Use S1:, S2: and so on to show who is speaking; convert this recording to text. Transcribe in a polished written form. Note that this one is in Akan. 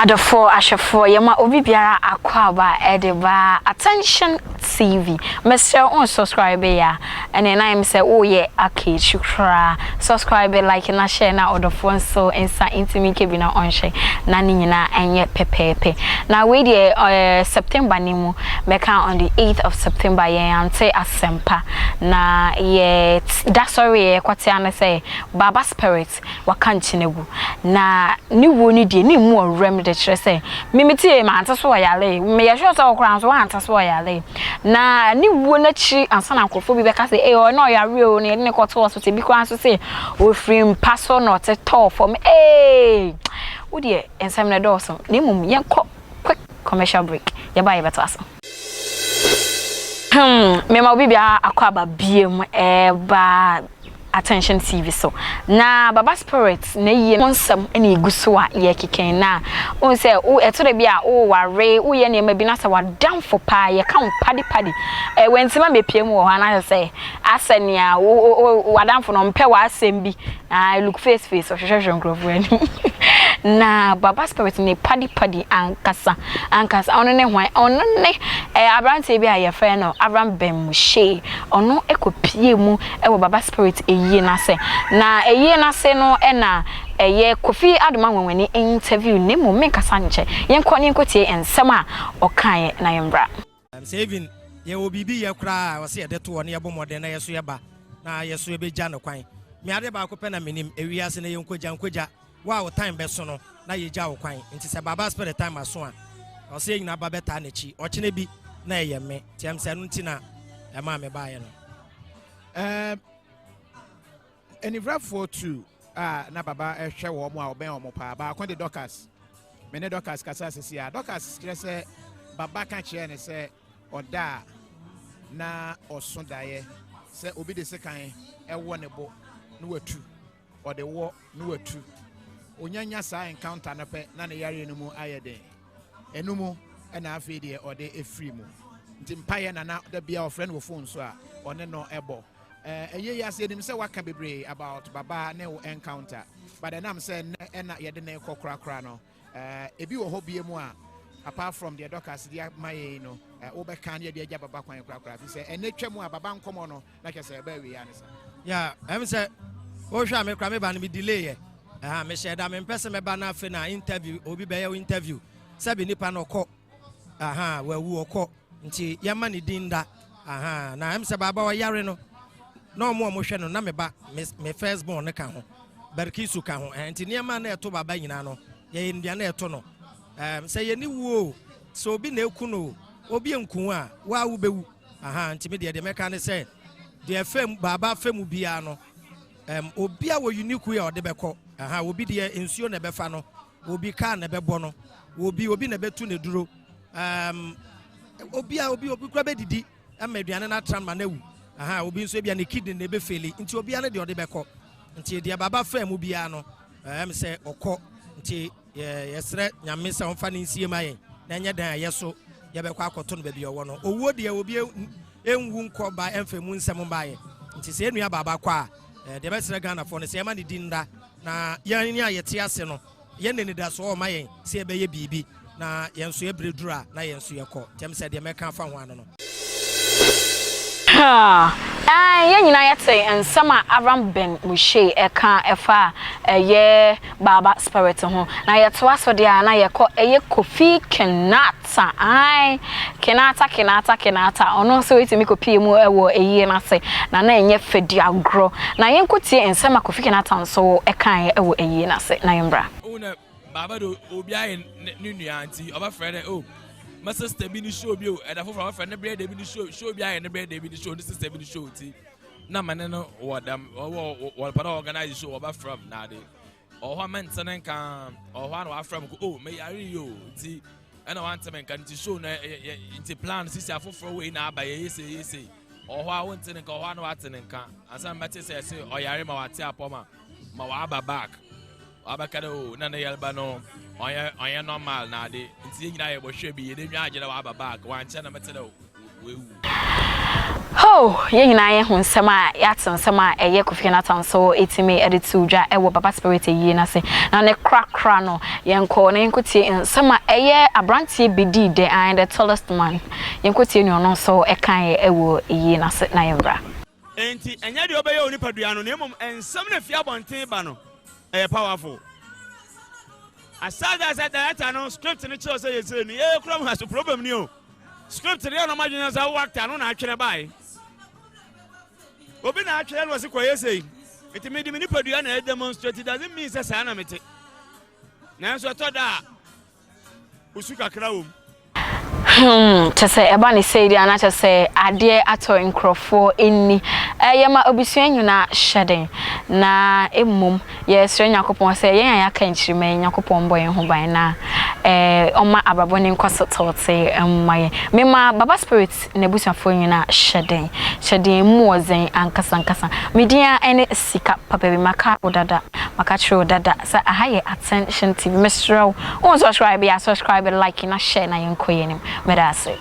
S1: Adɔfoɔ ahwɛfoɔ, yɛma obi biara akwaaba ɛde ba Attention TV. Mesrɛ wo subscribe yɛ a, ɛne na yɛm sɛ woyɛ aka akyi koraa. Subscribe, like na share na ɔdɔfoɔ nso nsa ntumi nka bi na ɔnhwɛ na ne nyinaa ɛnyɛ pɛpɛɛpɛ. Na wei deɛ, September ne mu mɛka, on the 8th of September, yɛn ante asɛmpa na yɛ da sɔre yɛ kɔtea no sɛ Baba Spirit waka nkyene gu na ne wuo no deɛ ne mu ɔwerɛm de kyerɛ sɛ mimiti mante so ɔyare. Meyɛ sure sɛ ɔkora nso wante so ɔyare na ne wuo n'akyi ansa na nkurɔfoɔ bi bɛka sɛ ee, ɔno ɔyare o, na yɛde ne kɔto hospital bi koraa nso sɛ ofiri mpa so na ɔte tɔɔ fam. Ee, wodeɛ nsɛm no dɔɔso, na mmom yɛnkɔ quick commercial break. Yɛba, yɛbɛto aso. Mema obi biara akɔ aba biem ɛba Attention TV so. Na Baba Spirit na yie ho nsɛm na egu so a yɛkeka na wohu sɛ wo ɛto da bi a woware, woyɛ nneɛma bi na sɛ wadamfo paa yɛka wo padipadi wɔntima mepie mu wɔ hɔ anaasɛ sɛ asɛ nea wadamfo no ɔmpɛ w'asɛm bi na look face face ɔhwehwɛhwɛ nkurɔfoɔ anim. Na Baba Spirit ne padipadi ankasa ankasa, ɔno ne hwan? Ɔno ne aberanteɛ bi a yɛfrɛ no Avram Ben Moshe. Ɔno kɔpie mu wɔ Baba Spirit eyie n'ase, na eyie n'ase no ɛna ɛyɛ Kofi Adoma Nwanwani interview. Ne mu menkasa nkyɛ, yɛnkɔ ne yɛnkɔtie nsɛm a ɔkaeɛ na yɛmbra.
S2: Sɛ even yɛwɔ biribi yɛ koraa a, ɔsɛ yɛde to hɔ na yɛbɔ mmɔden na yɛso yɛba na yɛso yɛbɛgya no kwan. Me ade baako pɛ na menim, ewiase no yɛ nkogya nkogya. Wo a wo time bɛso no na yɛgya wo kwan. Nti sɛ Baba Spirit time aso a, ɔsɛ yɛ nyinaa ba bɛtaa n'akyi. Ɔkyena bi na ɛyɛ me nti ɛm sɛ ɛno nti na ɛmaa me baeɛ no.
S3: Anifrafoɔ tu a na Baba ɛhwɛ wɔn a ɔbɛn wɔn paa, baako de Dorcas. Me ne Dorcas kasa sisi a, Dorcas kyerɛ sɛ Baba ka kyerɛ ne sɛ ɔda a na ɔso daeɛ sɛ obi de sekan ɛwɔ ne bo na watu, ɔde wɔ na watu. Onyanya saa encounter no pɛ na ne yareɛ no mu ayɛ den. Ɛno mu ɛna afei deɛ ɔde efiri mu. Nti mpaeɛ nana da bia ɔfrɛ no wɔ phone so a ɔne no ɛbɔ. Ɛyɛ yi ase anim sɛ waka bebree about Baba ne wo encounter, but ɛnam sɛ nnɛ ɛna yɛde ne kɔ korakora no, ebi wɔ hɔ bie mu a, apart from deɛ Dorcas de ama yɛn yi no, wobɛka ne yɛde agya Baba kwan korakora, fi sɛ ɛnɛ twa mu a Baba nkɔmmɔ no na kyɛ sɛ ɛbɛ awie ne sa.
S2: Ya, ɛm sɛ wohwɛ a, me kora meba no me delay yɛ ɛha, mehyɛ da mempɛ sɛ mɛba no afei na interview, obi bɛyɛ wo interview sɛbi nipa no ɔkɔ aha, wawu ɔkɔ, nti yɛma ne din da aha. Na ɛm sɛ Baaba ɔyare no na ɔmo a ɔmohwɛ no na meba me first born ne ka ho, Barkisu ka ho. Nti nneɛma na ɛto Baba nyinaa no, yɛyɛ nnuane a ɛto no. Sɛ yɛne wuo o, sɛ obi na eku no o, obi nku a waa wobɛwu aha. Nti me deɛ mɛka ne sɛ deɛ fam Baaba fam biara no, obi a wɔ unique way a ɔde bɛkɔ aha. Obi deɛ nsuo na ɛbɛfa no, obi kaa na ɛbɛbɔ no, obi na ɛbɛtu ne duro, obi a obi kura bɛdidi ama aduane no atra ma no awu aha. Obi nso ebia ne kidney na ɛbɛfail. Nti obiara ne deɛ ɔde bɛkɔ. Nti deɛ Baba fam mu biara no, sɛ ɔkɔ nti yɛsrɛ Nyame sɛ ɔmfa ne nsie ma yɛn na ɛnyɛ dan a yɛ so yɛbɛkɔ akɔto no baabi a ɔwɔ no. Owuo deɛ, obi ɛnwu nkɔ ba ɛmfa mu nsɛm mbaeɛ. Nti sɛ yɛnua Baaba kɔ a, deɛ bɛsrɛ Ghanafoɔ no sɛ yɛma ne din nda na yɛn a yɛte ase no, yɛn n'anidasoɔ ɔma yɛn sɛ yɛbɛyɛ biribi na yɛn nso yɛbrɛ duru a na yɛn nso yɛkɔ ntɛm sɛ deɛ mɛka afa ho ano no.
S1: Yɛn nyinaa yɛte nsɛm a Avram Ben Moshe ɛka ɛfa ɛyɛ Baba Spirit ho. Na yɛtoa so deɛ a, na yɛkɔ ɛyɛ Kofi Kenata. Ai, Kenata, Kenata, Kenata, ɔno nso ɛtumi kɔpie mu ɛwɔ ɛyie no ase na ɛnyɛ fɛdi agorɔ. Na yɛnkɔtie nsɛm a Kofi Kenata nso ɛkaeɛ ɛwɔ ɛyie no ase na yɛmbra.
S4: Ohun Baaba de obi ayɛ ne nua nti ɔbɛfrɛ dɛ, "Oh, my sister bi ni show bi o." Ɛda foforɔ ɔbɛfrɛ ne brother bi ni show bi ayɛ ne brother bi ni show, ne sister bi ni show. Ti na ma ne no wɔ dɛm ɔwɔ wɔ pɛ dɛ organize show, ɔbɛfrɛ m na ade ɔwɔ hɔ a mɛnte ne nka. Ɔwɔ hɔ a na wafrɛ m ko, "Oh, meyare yi o," nti ɛna wante me nka. Nti show no yɛ nti plan sisi afoforɔ wei na aba, yɛyɛ se yɛyɛ se. Ɔwɔ hɔ a wonte ne nka, ɔwɔ hɔ a na wate ne nka ansa mɛte sɛ ɛsɛ ɔyare ma wate apɔ ma waba back, wabɛka dɛ o na ne yɛreba no ɔnyɛ normal na ade. Nti yɛn nyinaa yɛbɔhwɛ bi yɛde nwa agye dɛ waba back, wankyɛ na mɛte dɛ wewu.
S1: Ho. Oh, yɛn nyinaa yɛhu nsɛm a yɛate, nsɛm a ɛyɛ Kofi Jonathan so ɛtumi de to dwa ɛwɔ Baba Spirit ayie no ase. Na ne korakora no, yɛnkɔ na yɛnkɔtie nsɛm a ɛyɛ aberanteɛ bɛdii dɛ, and the tallest man. Yɛnkɔtie nea ɔno nso ɛkaeɛ ɛwɔ ayie no ase na yɛmmra.
S5: Enti ɛnyɛ deɛ ɔbɛyɛ onipadua no, na mmom nsɛm na fi abɔnten ba no, ɛyɛ powerful. Aside sɛ director no script no kyerɛ sɛ yɛsɛ no, yɛyɛ kurom ha so problem ni o. Script no yɛ na ɔmo adwene sɛ wo actor no na atwerɛ bae. Obi na atwerɛ no, ɔse kɔyɛ sei. Nti mede me nipadua na ɛdemonstrate, doesn't mean sɛ saa na mete. Nanso ɛtɔ da a, osu kakra wɔ mu.
S1: Kyɛ sɛ ɛba ne sɛ deɛ, anakyɛ sɛ adeɛ atɔ nkurɔfoɔ ani, ɛyɛ ma abusua nyinaa hyɛ den. Na mmom yɛsrɛ Nyankopɔn sɛ yɛn a yɛaka nkyirima yi, Nyankopɔn bɔ yɛn ho ban na ɔma abrabɔ ne nkɔ so tɔɔte mma yɛn. Mema Baba Spirit n'abusuafoɔ nyinaa hyɛ den, hyɛ den mu ɔdzen ankasa ankasa. Medin a ɛne Sika Papa bi. Maka wo dada, maka kyerɛ wo dada sɛ aha yɛ Attention TV. Mesrɛ wo, wo subscribe yɛ, subscribe, like na share na yɛnkɔ yɛn anim. Meda ase.